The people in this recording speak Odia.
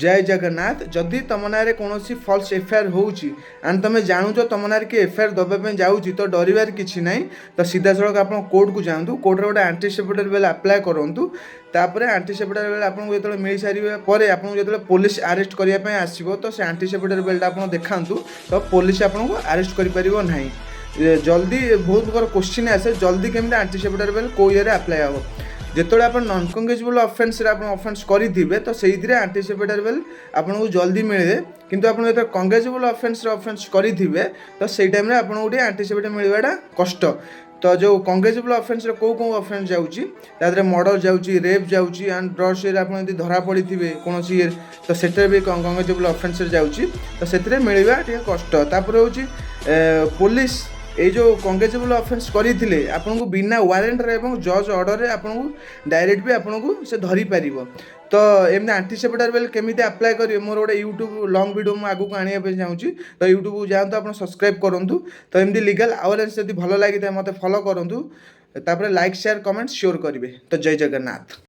ଜୟ ଜଗନ୍ନାଥ। ଯଦି ତୁମ ନାଁରେ କୌଣସି ଫଲ୍ସ ଏଫଆଇଆର୍ ହେଉଛି ଆଣ୍ଡ ତୁମେ ଜାଣୁଛ ତୁମ ନାଁରେ କିଏ ଏଫଆଇଆର୍ ଦେବା ପାଇଁ ଯାଉଛି, ତ ଡରିବାର କିଛି ନାହିଁ। ତ ସିଧାସଳଖ ଆପଣ କୋର୍ଟକୁ ଯାଆନ୍ତୁ, କୋର୍ଟରେ ଗୋଟେ ଆଣ୍ଟିସିପେଟରୀ ବେଲ୍ ଆପ୍ଲାଏ କରନ୍ତୁ। ତାପରେ ଆଣ୍ଟିସିପେଟରୀ ବେଲ୍ ଆପଣଙ୍କୁ ଯେତେବେଳେ ମିଳିସାରିବା ପରେ ଆପଣଙ୍କୁ ଯେତେବେଳେ ପୋଲିସ ଆରେଷ୍ଟ କରିବା ପାଇଁ ଆସିବ, ତ ସେ ଆଣ୍ଟିସିପେଟରୀ ବେଲ୍ଟା ଆପଣ ଦେଖାନ୍ତୁ, ତ ପୋଲିସ ଆପଣଙ୍କୁ ଆରେଷ୍ଟ କରିପାରିବ ନାହିଁ। ଜଲ୍ଦି ବହୁତ ପ୍ରକାର କୋଶ୍ଚିନ୍ ଆସେ, ଜଲ୍ଦି କେମିତି ଆଣ୍ଟିସିପେଟରୀ ବେଲ୍ କେଉଁ ଇଏରେ ଆପ୍ଲାଏ ହେବ? ଯେତେବେଳେ ଆପଣ ନନ୍ କଗ୍ନିଜେବଲ୍ ଅଫେନ୍ସରେ ଆପଣ ଅଫେନ୍ସ କରିଥିବେ, ତ ସେଇଥିରେ ଆଣ୍ଟିସିପେଟରୀ ବେଲ୍ ଆପଣଙ୍କୁ ଜଲ୍ଦି ମିଳେ। କିନ୍ତୁ ଆପଣ ଯେତେବେଳେ କଗ୍ନିଜେବଲ୍ ଅଫେନ୍ସରେ ଅଫେନ୍ସ କରିଥିବେ, ତ ସେଇ ଟାଇମ୍ରେ ଆପଣଙ୍କୁ ଟିକେ ଆଣ୍ଟିସିପେଟରୀ ମିଳିବାଟା କଷ୍ଟ। ତ ଯେଉଁ କଗ୍ନିଜେବଲ୍ ଅଫେନ୍ସରେ କେଉଁ କେଉଁ ଅଫେନ୍ସ ଯାଉଛି? ତା ଦେହରେ ମର୍ଡ଼ର ଯାଉଛି, ରେପ୍ ଯାଉଛି ଆଣ୍ଡ ଡ୍ରଗ୍ସ ଇଏରେ ଆପଣ ଯଦି ଧରା ପଡ଼ିଥିବେ କୌଣସି ଇଏରେ, ତ ସେଥିରେ ବି କଗ୍ନିଜେବଲ୍ ଅଫେନ୍ସରେ ଯାଉଛି। ତ ସେଥିରେ ମିଳିବା ଟିକେ କଷ୍ଟ। ତାପରେ ହେଉଛି ପୋଲିସ ଏଇ ଯେଉଁ କଗ୍ନିଜେବଲ୍ ଅଫେନ୍ସ କରିଥିଲେ ଆପଣଙ୍କୁ ବିନା ୱାରେଣ୍ଟରେ ଏବଂ ଜଜ୍ ଅର୍ଡ଼ରରେ ଆପଣଙ୍କୁ ଡାଇରେକ୍ଟ ବି ଆପଣଙ୍କୁ ସେ ଧରିପାରିବ। ତ ଏମିତି ଆଣ୍ଟିସିପେଟରୀ ବେଲ୍ କେମିତି ଆପ୍ଲାଏ କରିବେ, ମୋର ଗୋଟେ ୟୁଟ୍ୟୁବ୍ ଲଙ୍ଗ୍ ଭିଡ଼ିଓ ମୁଁ ଆଗକୁ ଆଣିବା ପାଇଁ ଚାହୁଁଛି। ତ ୟୁଟ୍ୟୁବକୁ ଯାଆନ୍ତୁ, ଆପଣ ସବସ୍କ୍ରାଇବ୍ କରନ୍ତୁ। ତ ଏମିତି ଲିଗାଲ୍ ଆୱାରନେସ୍ ଯଦି ଭଲ ଲାଗିଥାଏ, ମୋତେ ଫଲୋ କରନ୍ତୁ। ତାପରେ ଲାଇକ୍, ସେୟାର, କମେଣ୍ଟ ସିଓର କରିବେ। ତ ଜୟ ଜଗନ୍ନାଥ।